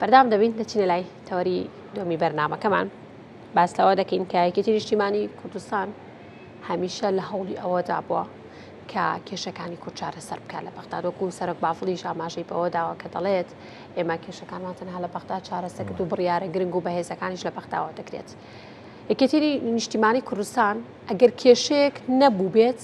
بەردەوام دەبین دەچینە لای تەوەری دووەمی بەرنامەکەمان باس لەوە دەکەین کە یەکێتی نیشتیمانی کوردستان هەمیشە لە هەوڵی ئەوەدا بووە کە کێشەکانی کورد چارەسەر بکات لە بەغداد وەکو سەرۆک بافڵیش ئاماژەی بەوە داوە کە دەڵێت ئێمە کێشەکانمان تەنها لە بەغدا چارەسەر کرد و بڕیارە گرنگ و بەهێزەکانیش لە بەغداوە دەکرێت. یەکێتی نیشتیمانی کوردستان ئەگەر کێشەیەک نەبوو بێت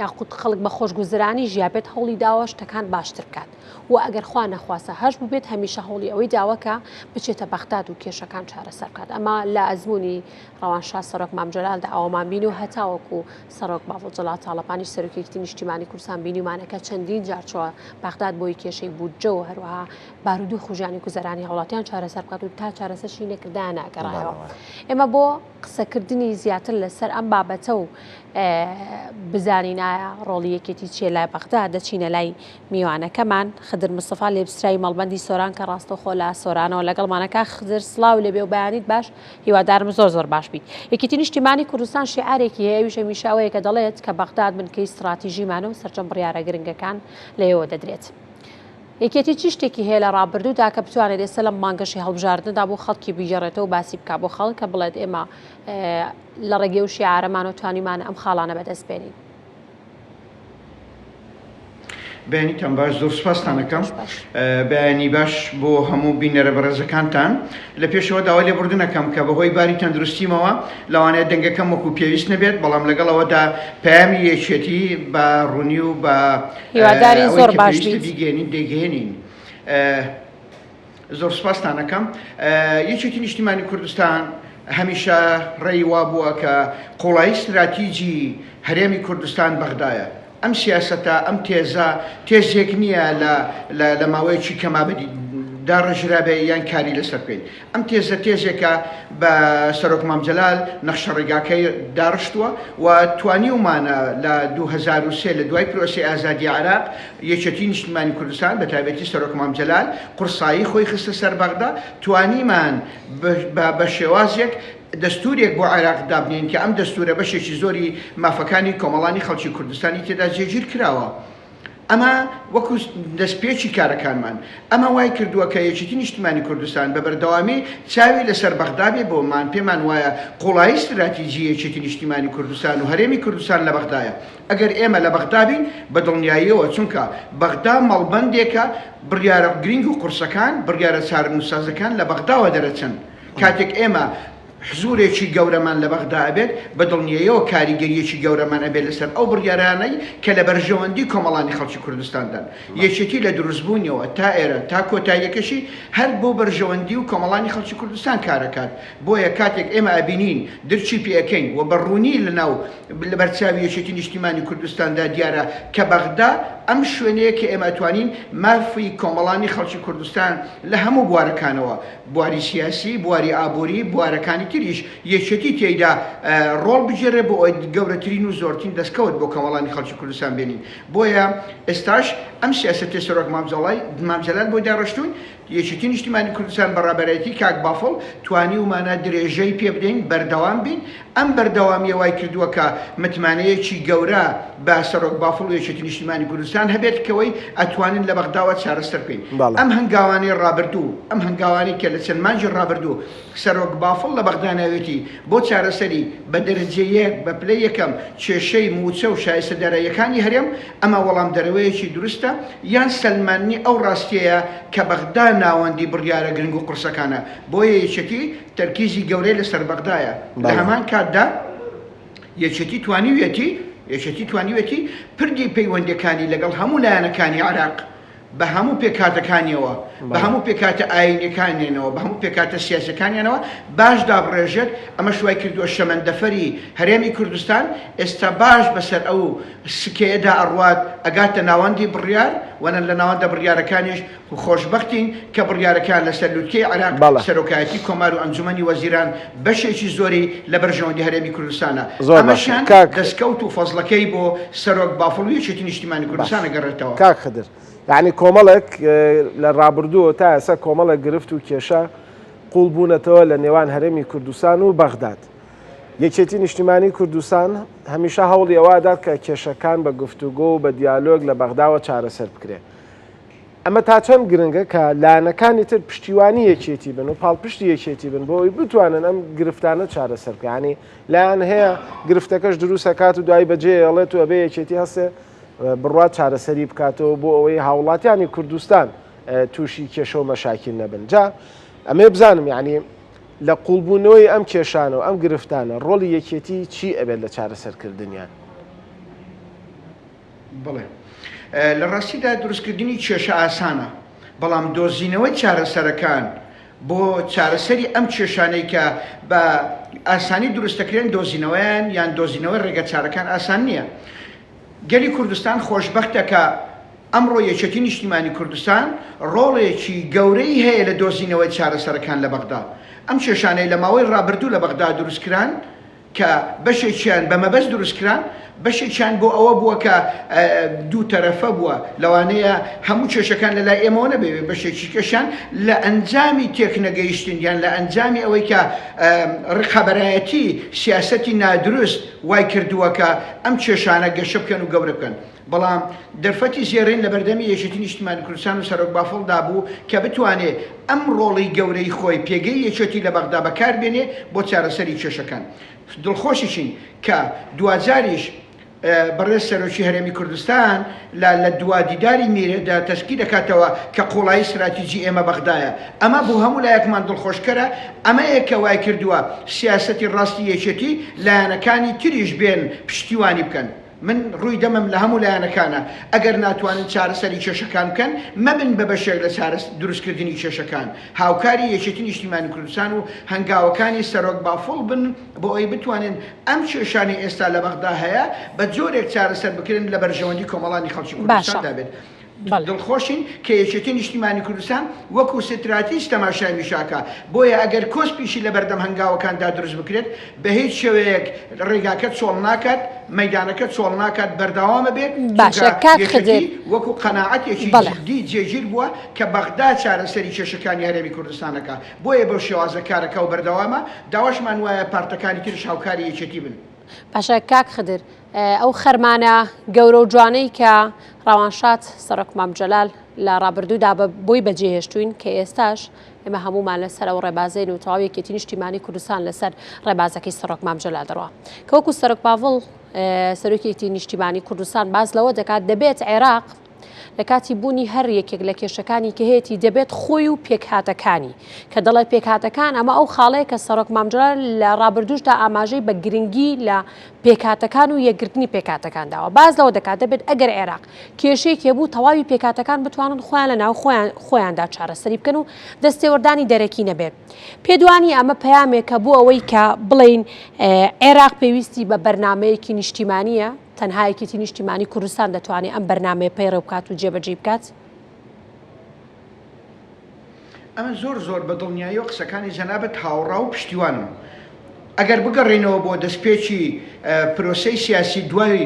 یاخود خەڵک بە خۆشگوزرانی ژیابێت هەوڵی داوە شتەکان باشتر بکات و ئەگەر خوا نەخواستە هەش بووبێت هەمیشە هەوڵی ئەوەی داوە کە بچێتە بەغداد و کێشەکان چارەسەر بکات ئەمە لە ئەزمموی ڕەوانشاد سەرۆک مام جەلالدا ئەوەمان بینی و هەتاوەکو سەرۆک بافڵ جەلال تاڵەبانی سەرۆکی یەکێتی نیشتیمانی کوردستان بینیومانە کە چەندین جار چووە بەغداد بۆی کێشەی بودجە و هەروەها بارودۆخ و ژیانی گوزەرانی هاوڵاتیان چارەسەر بکات و تا چارەسەرشی نەکردایە ناگەڕایەوە. ئێمە بۆ قسەکردنی زیاتر لەسەر ئەم بابەتە و بزانین ئایا ڕۆڵی یەکێتی چیە لای بەغدا دەچینە لای میوانەکەمان خدر مستەفا لێپرسراوی مەڵبەندی سۆران کە ڕاستەوخۆ لە سۆرانەوە لەگەڵمانە کاک خدر سڵاو لێبێ و بەیانیت باش هیوادارم زۆر زۆر باش بیت یەکێتی نیشتیمانی کوردستان شیعارێکی هەیە ئەویش هەمیشە ئەوەیە کە دەڵێت کە بەغداد بنکەی ستڕاتیژیمانە و سەرجەم بڕیارە گرنگەکان لەوێوە دەدرێت. یەکێتی چی شتێکی هەیە لە ڕابردوودا کە بتوانێت ئێستا لەم مانگەشی هەڵبژاردندا بۆ خەڵکی بگێڕێتەوە و باسی بکا بۆ خەڵک کە بڵێت ئێمە لە ڕێگەی و شیعارەمانەوە توانیمانە ئەم خاڵانە بەدەست بێنین؟ بەیانیتان باش زۆر سوپاستان ئەکەم بەیانی باش بۆ هەموو بینەرە بەڕێزەکانتان لە پێشەوە داوای لێبوردن ئەکەم کە بەهۆی باری تەندروستیمەوە لەوانەیە دەنگەکەم وەکو پێویست نەبێت بەڵام لەگەڵ ئەوەدا پەیامی یەکێتی بە ڕوونی و بە هیوادارین ئەوەی زۆر کە باش پێویستە بیت. بیگەیەنین دەیگەیەنین. زۆر سوپاستان ئەکەم. یەکێتی نیشتیمانی کوردستان هەمیشە ڕێی وابووە کە قوڵایی ستراتیجی هەرێمی کوردستان بەغدایە. ئەم سیاسەتە، ئەم تێزە، تێزێک نییە لە لە ماوەیەکی کەما داڕێژرابێ یان کاری لەسەر بکەین. ئەم تێزە تێزێکە بە سەرۆک مام جەلال نەخشەڕێگاکەی داڕشتووە و توانیومانە لە 2003 لە دوای پرۆسەی ئازادی عێراق یەکێتی نیشتیمانی کوردستان بە تایبەتی سەرۆک مام جەلال قورسایی خۆی خستە سەر بەغدا توانیمان بە شێوازێک دەستورێک بۆ عێراق دابنێین کە ئەم دەستورە بەشێکی زۆری مافەکانی کۆمەڵانی خەڵکی کوردستانی تێدا جێگیر کراوە. ئەمە وەکو دەستپێکی کارەکانمان. ئەمە وای کردووە کە یەکێتی نیشتیمانی کوردستان بە بەردەوامی چاوی لەسەر بەغدا بێ بۆمان پێمان وایە قوڵایی ستراتیجی یەکێتی نیشتیمانی کوردستان و هەرێمی کوردستان لە بەغدایە. ئەگەر ئێمە لە بەغدا بین بە دڵنیاییەوە چونکە بەغدا مەڵبەندێکە بڕیارە گرینگ و قورسەکان، بڕیارە چارەنووسسازەکان لە بەغداوە دەرەچن. کاتێک ئێمە حزوورێکی گەورەمان لە بەغدا ئەبێت، بە دڵنیاییەوە کاریگەرییەکی گەورەمان ئەبێت لەسەر ئەو بڕیارانەی کە لە بەرژەوەندی کۆمەڵانی خەڵکی کوردستاندان. یەکێتی لە دروستبوونیەوە تا ئێرە، تا کۆتاییەکەشی هەر بۆ بەرژەوەندی و کۆمەڵانی خەڵکی کوردستان کارئەکات. بۆیە کاتێک ئێمە ئەبینین درکی پێئەکەین و بە ڕوونی لەناو لەبەرچاوی یەکێتی نیشتیمانی کوردستاندا دیارە کە بەغدا ئەم شوێنەیە کە ئێمە ئەتوانین مافی کۆمەڵانی خەڵکی کوردستان لە هەموو بوارەکانەوە بواری سیاسی، بواری ئابووری، بوارەکانی تریش یەکێتی تێیدا ڕۆڵ بگێڕێ بۆ ئەوەی گەورەترین و زۆرترین دەستکەوت بۆ کۆمەڵانی خەڵکی کوردستان بێنین. بۆیە ئێستاش ئەم سیاسەتەی سەرۆک مام جەلال بۆی داڕشتووین، یەکێتی نیشتیمانی کوردستان بە ڕابەرایەتی کاک بافڵ توانیومانە درێژەی پێ بدەین، بەردەوام بین، ئەم بەردەوامییە وای کردووە کە متمانەیەکی گەورە بە سەرۆک بافڵ و یەکێتی نیشتیمانی کوردستان هەبێت کەوەی ئەتوانن لە بەغداوە چارەسەر بکەین. ئەم هەنگاوانەی ڕابردوو، ئەم هەنگاوانەی کە لە چەند مانگی ڕابردوو سەرۆک بافڵ لە بەغدا ناوێتی بۆ چارەسەری بە دەرەجە یەک، بە پلەی یەکەم کێشەی مووچە و شایستە داراییەکانی هەرێم، ئەمە وەڵامدەرەوەیەکی دروستە یان سەلماندنی ئەو ڕاستیەیە کە بەغدا ناوەندی بڕیارە گرنگ و قورسەکانە، بۆیە یەکێتی تەرکیزی گەورەی لەسەر بەغدایە، لە هەمان کاتدا یەکێتی توانیویەتی یەکێتی توانیویەتی پردی پەیوەندیەکانی لەگەڵ هەموو لایەنەکانی عێراق بە هەموو پێکهاتەکانیەوە، بە هەموو پێکهاتە ئایینیەکانیانەوە، بە هەموو پێکهاتە سیاسیەکانیانەوە باش دابڕێژێت، ئەمەش وای کردووە شەمەندەفەری هەرێمی کوردستان ئێستا باش بەسەر ئەو سکەیەدا ئەڕوات، ئەگاتە ناوەندی بڕیار و لە ناوەندە بڕیارەکانیش خۆشبەختین کە بڕیارەکان لەسەر لوتکەی عێراق، سەرۆکایەتی کۆمار و ئەنجومەنی وەزیران بەشێکی زۆری لە بەرژەوەندی هەرێمی کوردستانە، ئەمەشیان دەستکەوت و فەزڵەکەی بۆ سەرۆک بافڵ و یەکێتی نیشتیمانی کوردستان ئەگەڕێتەوە. کاک خدر یانی کۆمەڵێک لە ڕابردووە تا ئێستا کۆمەڵێک گرفت و کێشە قوڵ بوونەتەوە لە نێوان هەرێمی کوردستان و بەغداد. یەکێتی نیشتیمانی کوردستان هەمیشە هەوڵی ئەوە دات کە کێشەکان بە گفتوگۆ و بە دیالۆگ لە بەغداوە چارەسەر بکرێ. ئەمە تا چەند گرنگە کە لایەنەکانی تر پشتیوانی یەکێتی بن و پاڵپشتی یەکێتی بن بۆ ئەوەی بتوانن ئەم گرفتانە چارەسەر بکەن یانی لایەن هەیە گرفتەکەش دروست ئەکات و دوایی بەجێ ئەڵێت و ئەبێ یەکێتی هەستێ بڕوات چارەسەری بکاتەوە بۆ ئەوەی هاوڵاتیانی کوردستان تووشی کێشە و مەشاکیل نەبن جا ئەمێ بزانم یعنی لە قوڵبوونەوەی ئەم کێشانە و ئەم گرفتانە ڕۆڵی یەکێتی چی ئەبێت لە چارەسەرکردنیان؟ بەڵێ. لە ڕاستیدا دروستکردنی کێشە ئاسانە، بەڵام دۆزینەوەی چارەسەرەکان بۆ چارەسەری ئەم کێشانەی کە بە ئاسانی دروست دەکرێن دۆزینەوەیان یان دۆزینەوەی ڕێگەچارەکان ئاسان نییە. گەلی کوردستان خۆشبەختە کە ئەمڕۆ یەکێتی نیشتیمانی کوردستان ڕۆڵێکی گەورەی هەیە لە دۆزینەوەی چارەسەرەکان لە بەغدا. ئەم کێشانەی لە ماوەی ڕابردوو لە بەغدا دروستکران، کە بەشێکیان بە مەبەست دروستکران، بەشێکیان بۆ ئەوە بووە کە دووتەرەفە بووە، لەوانەیە هەموو کێشەکان لە لای ئێمەوە نەبێ، بەشێکی کەشیان لە ئەنجامی تێکنەگەیشتن یان لە ئەنجامی ئەوەی کە ڕقابەرایەتی سیاسەتی نادروست وای کردووە کە ئەم کێشانە گەشە بکەن و گەورە بکەن. بەڵام دەرفەتی زێڕین لەبەردەمی یەکێتی نیشتیمانی کوردستان و سەرۆک بافڵ دا بوو کە بتوانێ ئەم ڕۆڵی گەورەی خۆی پێگەی یەکێتی لە بەغدا بەکار بێنێ بۆ چارەسەری کێشەکان. دڵخۆشیشین کە دواجاریش بەڕێز سەرۆکی هەرێمی کوردستان لە لە دوا دیداری میرێدا تەسکی دەکاتەوە کە قوڵایی ستراتیجی ئێمە بەغدایە. ئەمە بۆ هەموو لایەکمان دڵخۆشکەرە، ئەمەیە کە وایکردووە سیاسەتی ڕاستی یەکێتی لایەنەکانی تریش بێن پشتیوانی بکەن. من ڕووی دەمم لە هەموو لایەنەکانە، ئەگەر ناتوانن چارەسەری کێشەکان بکەن، مەبن بە بەشێک لە دروستکردنی کێشەکان، هاوکاری یەکێتی نیشتیمانی کوردستان و هەنگاوەکانی سەرۆک بافڵ بن بۆ ئەوەی بتوانن ئەم کێشانەی ئێستا لە بەغدا هەیە بە جۆرێک چارەسەر بکرێن لە بەرژەوەندی کۆمەڵانی خەڵکی باشە کوردستاندا بێت. بەڵێ. دڵخۆشین کە یەکێتی نیشتیمانی کوردستان وەکو ستراتیج تەماشای میشاکا، بۆیە ئەگەر کۆسپیشی لەبەردەم هەنگاوەکاندا دروست بکرێت بەهیچ شێوەیەک ڕێگاکە چۆڵ ناکات، مەیدانەکە چۆڵ ناکات بەردەوام ئەبێت، باشە چونکە کاک یەکێتی خدر وەکو قەناعەتێکی بەڵێ. جدی جێگیر بووە کە بەغدا چارەسەری کێشەکانی هەرێمی کوردستان ئەکا، بۆیە بەو شێوازە کارەکا و بەردەوامە، داواشمان وایە پارتەکانی تریش هاوکاری یەکێتی بن. باشە کاک خدر ئەو خەرمانە گەورە و جوانەی کە ڕەوانشاد سەرۆک مام جەلال لە ڕابردوودا بۆی بەجێهێشتوین کە ئێستاش ئێمە هەمومان لەسەر ئەو ڕێبازین و تەواو یەکێتی نیشتیمانی کوردستان لەسەر ڕێبازەکەی سەرۆک مام جەلال دەڕوا کە وەکو سەرۆک پاڤڵ سەرۆکێتی نیشتیمانی کوردستان باس لەوە دەکات دەبێت عێراق لە کاتی بوونی هەر یەکێک لە کێشەکانی کە هەیەی دەبێت خۆی و پێکهاتەکانی کە دەڵێت پێکهاتەکان ئەمە ئەو خاڵەیە کە سەرۆک مام جەلال لە ڕابردووشدا ئاماژەی بە گرنگی لە پێکهاتەکان و یەکگرتنی پێکهاتەکان داوە باس لەوە دەکات دەبێت ئەگەر عێراق کێشەیەک هەبوو تەواوی پێکهاتەکان بتوانن خۆیان لە ناو خۆیان خۆیاندا چارەسەری بکەن و دەستێوەردانی دەرەکی نەبێت پێدوانی ئەمە پەیامێکە بۆ ئەوەی کە بڵێین عێراق پێویستی بە بەرنمەیەکی نیشتیمانیە تەنها یەکێتی نیشتیمانی کوردستان دەتوانێت ئەم بەرنمەیە پەیڕەو بکات و جێبەجێی بکات؟ ئەمن زۆر زۆر بە دڵنیاییەوە قسەکانی جەنابت هاوڕا و پشتیوانم. ئەگەر بگەڕێینەوە بۆ دەستپێکی پرۆسەی سیاسی دوای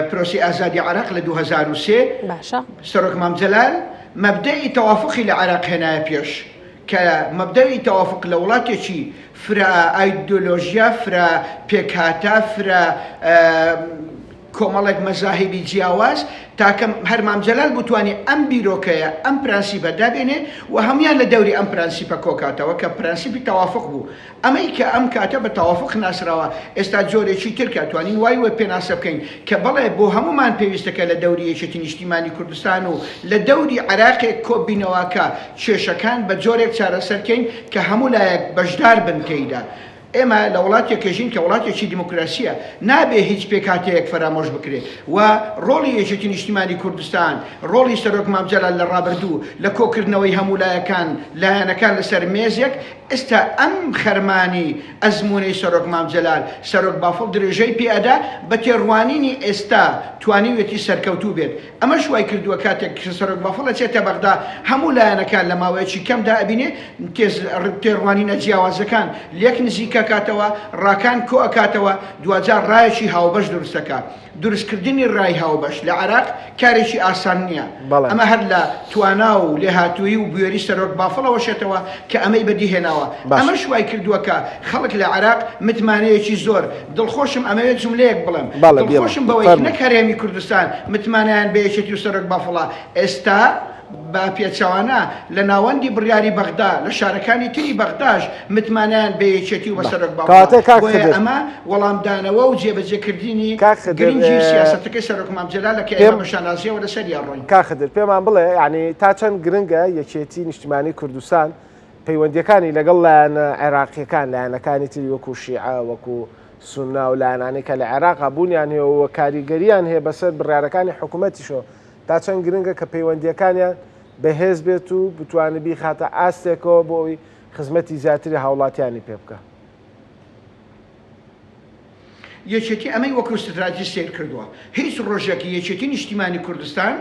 پرۆسەی ئازادی عێراق لە 2003، باشە. سەرۆک مام جەلال مەبدەئی تەوافوقی لە عێراق هێنایە پێش کە مەبدەئی تەوافوق لە وڵاتێکی فرە ئایدۆلۆژیا، فرە پێکهاتە، فرە کۆمەڵێک مەزاهیبی جیاواز، تاکە هەر مام جەلال بوو توانی ئەم بیرۆکەیە، ئەم پرەنسیپە دابێنێ و هەموویان لە دەوری ئەم پرەنسیپە کۆکاتەوە کە پرەنسیپی تەوافوق بوو. ئەمەی کە ئەم کاتە بە تەوافوق ناسراوە، ئێستا جۆرێکی تر کە توانین وای وە پێناسە بکەین کە بەڵێ بۆ هەموومان پێویستە کە لە دەوری یەکێتی نیشتیمانی کوردستان و لە دەوری عێراقێک کۆببینەوە کە کێشەکان بە جۆرێک چارەسەر کەین کە هەموو لایەک بەشدار بن تێیدا. ئێمە لە وڵاتێک ئەژین کە وڵاتێکی دیموکراسییە، نابێ هیچ پێکهاتەیەک فەرامۆش بکرێ و ڕۆڵی یەکێتی نیشتیمانی کوردستان، ڕۆڵی سەرۆک مام جەلال لە ڕابردوو لە کۆکردنەوەی هەموو لایەکان، لایەنەکان لەسەر مێزێک، ئێستا ئەم خەرمانی ئەزموونەی سەرۆک مام جەلال، سەرۆک بافڵ درێژەی پێ ئەدا، بە تێڕوانینی ئێستا توانیویەتی سەرکەوتوو بێت. ئەمەش وای کردووە کاتێک کە سەرۆک بافڵ ئەچێتە بەغدا هەموو لایەنەکان لە ماوەیەکی کەمدا ئەبینێ تێڕوانینە جیاوازەکان لێک نزیک ئەکاتەوە، ڕاکان کۆئەکاتەوە، دواجار ڕایەکی هاوبەش دروست ئەکا. دروستکردنی ڕای هاوبەش لە عێراق کارێکی ئاسان نییە. ئەمە هەر لە توانا و لێهاتوویی و بوێری سەرۆک بافڵ ئەوەشێتەوە کە ئەمەی بەدیهێناوە. ئەمەش وای کردووە کە خەڵک لە عێراق متمانەیەکی زۆر دڵخۆشم ئەمەوێت جوملەیەک بڵێم دڵخۆشم بەوەی نەک هەرێمی کوردستان متمانەیان بە یەکێتی و سەرۆک بافڵە ئێستا. بە پێچەوانە لە ناوەندی بڕیاری بەغدا لە شارەکانی تری بەغداش متمانەیان بە یەکێتی و بە سەرۆک بافڵە. کەواتە کاک بۆیە خدر. ئەمە وەڵامدانەوە و جێبەجێکردنی کاک خدر گرنگی سیاسەتەکەی سەرۆک مام جەلالە کە ئێمە پێم بە شانازییەوە لەسەریا ڕۆین. کاک خدر پێمان بڵێ یانی تا چەند گرنگە یەکێتی نیشتیمانی کوردستان پەیوەندیەکانی لەگەڵ لایەنە عێراقیەکان لایەنەکانی تری وەکو شیعە وەکو سوننا و لایەنانەی کە لە عێراقا بوونیان هەیە و کاریگەریان هەیە بەسەر بڕیارەکانی حکوومەتیشەوە تا چەند گرنگە کە پەیوەندیەکانیان بەهێز بێت و بتوانێت بیخاتە ئاستێکەوە بۆ ئەوی خزمەتی زیاتری هاوڵاتیانی پێ بکە. یەکێتی ئەمەی وەکو ستراتیژ سەیر کردووە. هیچ ڕۆژێک یەکێتی نیشتیمانی کوردستان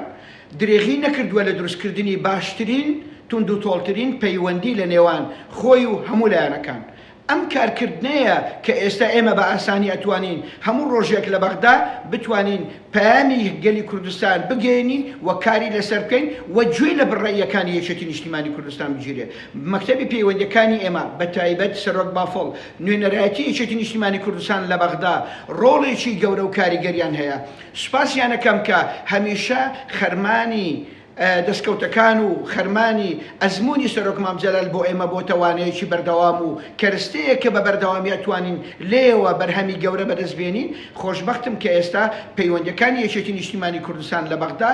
درێغی نەکردووە لە دروستکردنی باشترین، توندوتۆڵترین پەیوەندی لە نێوان خۆی و هەموو لایەنەکان. ئەم کارکردنەیە کە ئێستا ئێمە بە ئاسانی ئەتوانین هەموو ڕۆژێک لە بەغدا بتوانین پەیامی گەلی کوردستان بگەیەنین و کاری لەسەر بکەین و گوێ لە بڕەییەکانی یەکێتی نیشتیمانی کوردستان بگیرێ. مەکتەبی پەیوەندیەکانی ئێمە بە تایبەت سەرۆک بافڵ نوێنەرایەتی یەکێتی نیشتیمانی کوردستان لە بەغدا ڕۆڵێکی گەورە و کاریگەریان هەیە. سوپاسیان ئەکەم کە هەمیشە خەرمانی دەستکەوتەکان و خەرمانی ئەزموونی سەرۆک مام جەلال بۆ ئێمە بۆتە وانەیەکی بەردەوام و کەرستەیەک کە بە بەردەوامی ئەتوانین لێیەوە بەرهەمی گەورە بەدەست بێنین، خۆشبەختم کە ئێستا پەیوەندیەکانی یەکێتی نیشتیمانی کوردستان لە بەغدا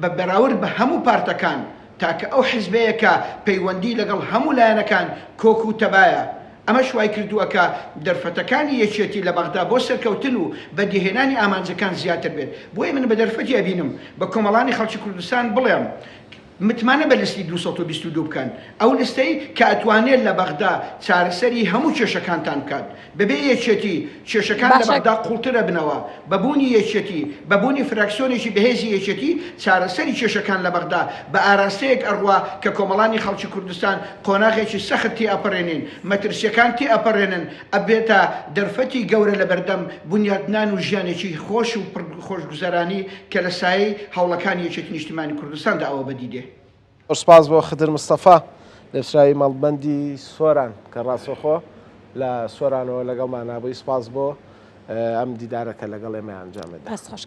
بە بەراورد بە هەموو پارتەکان تاکە ئەو حزبەیە کە پەیوەندی لەگەڵ هەموو لایەنەکان کۆک و تەبایە، ئەمەش وایکردووە کە دەرفەتەکانی یەکێتی لە بەغدا بۆ سەرکەوتن و بەدیهێنانی ئامانجەکان زیاتر بێت. بۆیە من بە دەرفەتی ئەبینم بە کۆمەڵانی خەڵکی کوردستان بڵێم متمانە بە لستی 222 بکەن، ئەو لستەی کە ئەتوانێت لە بەغدا چارەسەری هەموو کێشەکانتان بکات. بەبێ یەکێتی کێشەکان لە باشە. بەغدا قوڵتر ئەبنەوە، بە بوونی یەکێتی، بە بوونی فراکسیۆنێکی بەهێزی یەکێتی، چارەسەری کێشەکان لە بەغدا بە ئاراستەیەک ئەڕوا کە کۆمەڵانی خەڵکی کوردستان قۆناغێکی سەخت تێئەپەڕێنین، مەترسییەکان تێئەپەڕێنن، ئەبێتە دەرفەتی گەورە لەبەردەم بونیادنان و ژیانێکی خۆش و پڕ خۆشگوزەرانی کە لە سایەی هەوڵەکانی یەکێتی نیشتیمانی کوردستاندا ئەوە بەدی دێ. زۆر سپاس بۆ خدر مستەفا لێپرسراوی مەڵبەندی سۆران کە ڕاستەوخۆ لە سۆرانەوە لەگەڵمانا بووی سپاس بۆ ئەم دیدارە کە لەگەڵ ئێمە ئەنجامت دا. دەست خۆش.